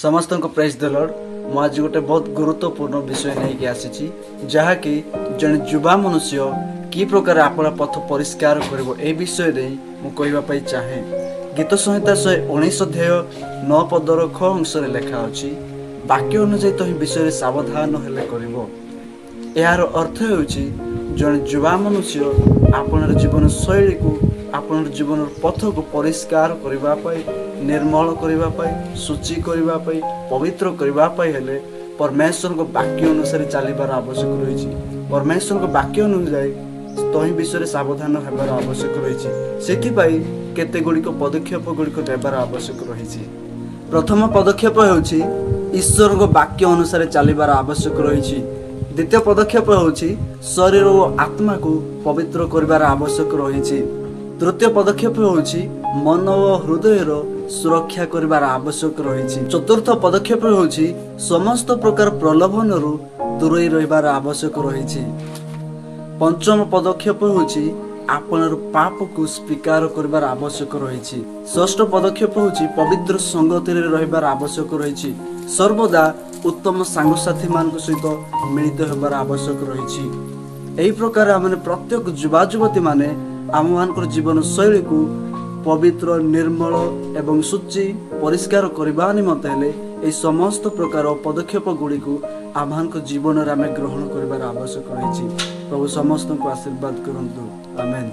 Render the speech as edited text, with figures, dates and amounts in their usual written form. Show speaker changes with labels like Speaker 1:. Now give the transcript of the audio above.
Speaker 1: ସମସ୍ତଙ୍କୁ ପ୍ରେଜ୍ ଦ ଲର୍ଡ। ମୁଁ ଆଜି ଗୋଟେ ବହୁତ ଗୁରୁତ୍ୱପୂର୍ଣ୍ଣ ବିଷୟ ନେଇକି ଆସିଛି, ଯାହାକି ଜଣେ ଯୁବା ମନୁଷ୍ୟ କି ପ୍ରକାର ଆପଣା ପଥ ପରିଷ୍କାର କରିବ, ଏହି ବିଷୟ ନେଇ ମୁଁ କହିବା ପାଇଁ ଚାହେଁ। ଗୀତ ସଂହିତା 119 ଅଧ୍ୟାୟ 9 ପଦର ଖ ଅଂଶରେ ଲେଖା ଅଛି, ବାକ୍ୟ ଅନୁଯାୟୀ ତହିଁ ବିଷୟରେ ସାବଧାନ ହେଲେ କରିବ। ଏହାର ଅର୍ଥ ହେଉଛି, ଜଣେ ଯୁବା ମନୁଷ୍ୟ ଆପଣାର ଜୀବନ ଶୈଳୀକୁ, ଆପଣର ଜୀବନର ପଥକୁ ପରିଷ୍କାର କରିବା ପାଇଁ, ନିର୍ମଳ କରିବା ପାଇଁ, ଶୁଚି କରିବା ପାଇଁ, ପବିତ୍ର କରିବା ପାଇଁ ହେଲେ ପରମେଶ୍ୱରଙ୍କ ବାକ୍ୟ ଅନୁସାରେ ଚାଲିବାର ଆବଶ୍ୟକ ରହିଛି। ପରମେଶ୍ୱରଙ୍କ ବାକ୍ୟ ଅନୁଯାୟୀ ତହିଁ ବିଷୟରେ ସାବଧାନ ହେବାର ଆବଶ୍ୟକ ରହିଛି। ସେଥିପାଇଁ କେତେ ଗୁଡ଼ିକ ପଦକ୍ଷେପ ଗୁଡ଼ିକ ନେବାର ଆବଶ୍ୟକ ରହିଛି। ପ୍ରଥମ ପଦକ୍ଷେପ ହେଉଛି, ଈଶ୍ୱରଙ୍କ ବାକ୍ୟ ଅନୁସାରେ ଚାଲିବାର ଆବଶ୍ୟକ ରହିଛି। ଦ୍ୱିତୀୟ ପଦକ୍ଷେପ ହେଉଛି, ଶରୀର ଓ ଆତ୍ମାକୁ ପବିତ୍ର କରିବାର ଆବଶ୍ୟକ ରହିଛି। ତୃତୀୟ ପଦକ୍ଷେପ ହେଉଛି, ମନ ଓ ହୃଦୟର ସୁରକ୍ଷା କରିବାର ଆବଶ୍ୟକ ରହିଛି। ଚତୁର୍ଥ ପଦକ୍ଷେପ ହେଉଛି, ସମସ୍ତ ପ୍ରକାର ପ୍ରଲୋଭନରୁ ଦୂରେଇ ରହିବାର ଆବଶ୍ୟକ ରହିଛି। ପଞ୍ଚମ ପଦକ୍ଷେପ ହେଉଛି, ଆପଣର ପାପକୁ ସ୍ୱୀକାର କରିବାର ଆବଶ୍ୟକ ରହିଛି। ଷଷ୍ଠ ପଦକ୍ଷେପ ହେଉଛି, ପବିତ୍ର ସଙ୍ଗତିରେ ରହିବାର ଆବଶ୍ୟକ ରହିଛି। ସର୍ବଦା ଉତ୍ତମ ସାଙ୍ଗସାଥୀମାନଙ୍କ ସହିତ ମିଳିତ ହେବାର ଆବଶ୍ୟକ ରହିଛି। ଏହି ପ୍ରକାର ଆମେ ପ୍ରତ୍ୟେକ ଯୁବା ଯୁବତୀମାନେ ଆମମାନଙ୍କର ଜୀବନ ଶୈଳୀକୁ ପବିତ୍ର, ନିର୍ମଳ ଏବଂ ଶୁଚି ପରିଷ୍କାର କରିବା ନିମନ୍ତେ ହେଲେ ଏହି ସମସ୍ତ ପ୍ରକାର ପଦକ୍ଷେପ ଗୁଡ଼ିକୁ ଆମମାନଙ୍କ ଜୀବନରେ ଆମେ ଗ୍ରହଣ କରିବାର ଆବଶ୍ୟକ ରହିଛି। ପ୍ରଭୁ ସମସ୍ତଙ୍କୁ ଆଶୀର୍ବାଦ କରନ୍ତୁ। ଆମେନ୍।